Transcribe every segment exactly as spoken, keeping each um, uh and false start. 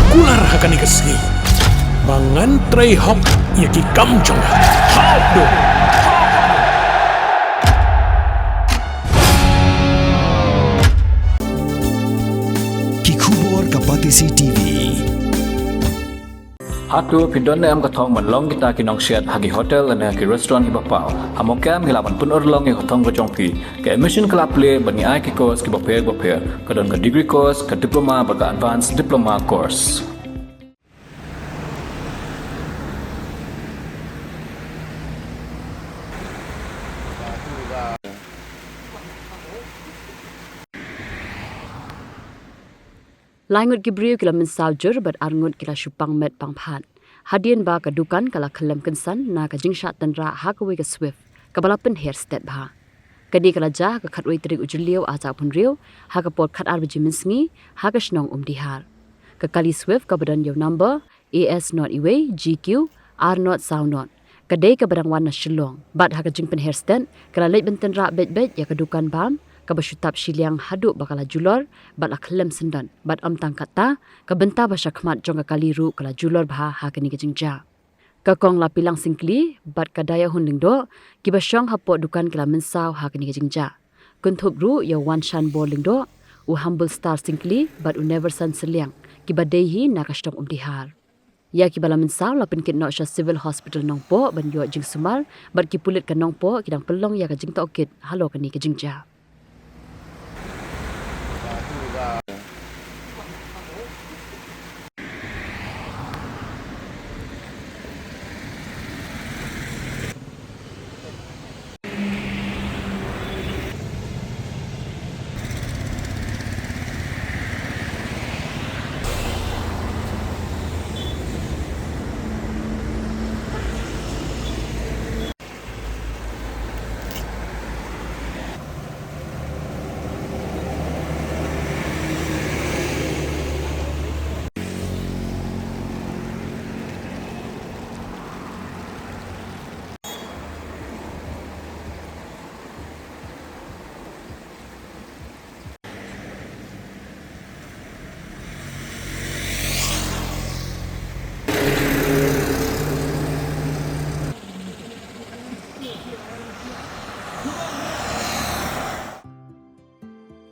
Kular ha kane ka sngi ba ngan trei hok ïa ki kam jong nga. Hok do. Ki khubor ka Batesi T V. Hato phi don ne em ka thong ban long kita ki nongsiat ha ki hotel ne ha ki restaurant kiba paw? Ha Mawkyrwat ngi lah ban pynurlong ïa ka thong ka jong phi. Ka admission ka la plie bad ngi ai ki course kiba pher ba pher. Ka don ka degree course, ka diploma bad ka advanced diploma course. Lai ngut ki briew ki la mynsaw jur bad ar ngut ki la shu pang met pang phad hadien ba ka dukan ka la khyllem kynsan na ka jingshah tynrah ha kawei ka Swift kaba la pynher stet bha. Kane ka la jia ha ka khatwei tarik u Jylliew arhajar arphew hynriew ha ka por khatar baje mynsngi ha ka shnong Umdihar. Ka kali Swift kaba don ïa u number A S not iwei G Q ar not saw not ka dei kaba dang wan na Shillong bad ha ka jingpynher stet ka la leit ban tynrah beit beit ïa ka dukan bam kaba shu tap shiliang haduh ba ka la julor bad la khyllem syndon bad ym tang katta, ka bynta ba shakhmat jong ka kali ruh ka la julor bha ha kane ka jingjia. Ka kong Lapilang Syngkli bad ka Dayahun Lyngdoh kiba shong hapoh dukan ki la mynsaw ha kane ka jingjia. Kynthup ruh ïa u Wanshanbor Lyngdoh, u Humble Star Syngkli bad u Neverson Sylliang kiba dei hi na ka shnong Umdihar. Ïa kiba la mynsaw la pynkit noh sha Civil Hospital Nongpoh ban ïoh jingsumar bad ki pulit ka Nongpoh ki dang pynlong ïa ka jingtohkit halor kane ka jingjia.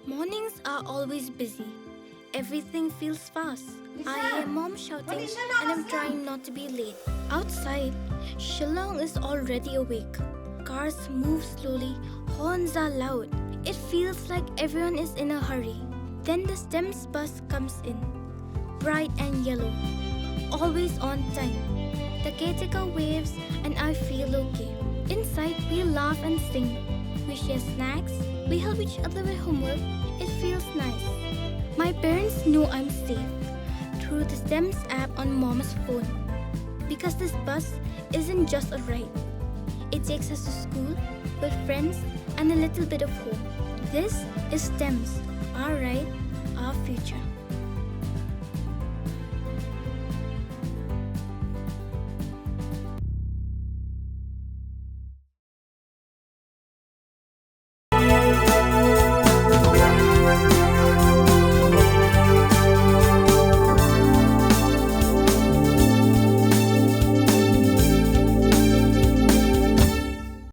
Mornings are always busy. Everything feels fast. I hear mom shouting and I'm trying not to be late. Outside, Shillong is already awake. Cars move slowly, horns are loud. It feels like everyone is in a hurry. Then the STEMS bus comes in, bright and yellow, always on time. The caretaker waves and I feel okay. Inside, we laugh and sing. We share snacks. We help each other with homework. It feels nice. My parents know I'm safe through the STEMS app on mom's phone. Because this bus isn't just a ride. It takes us to school, with friends, and a little bit of hope. This is STEMS, our ride, our future.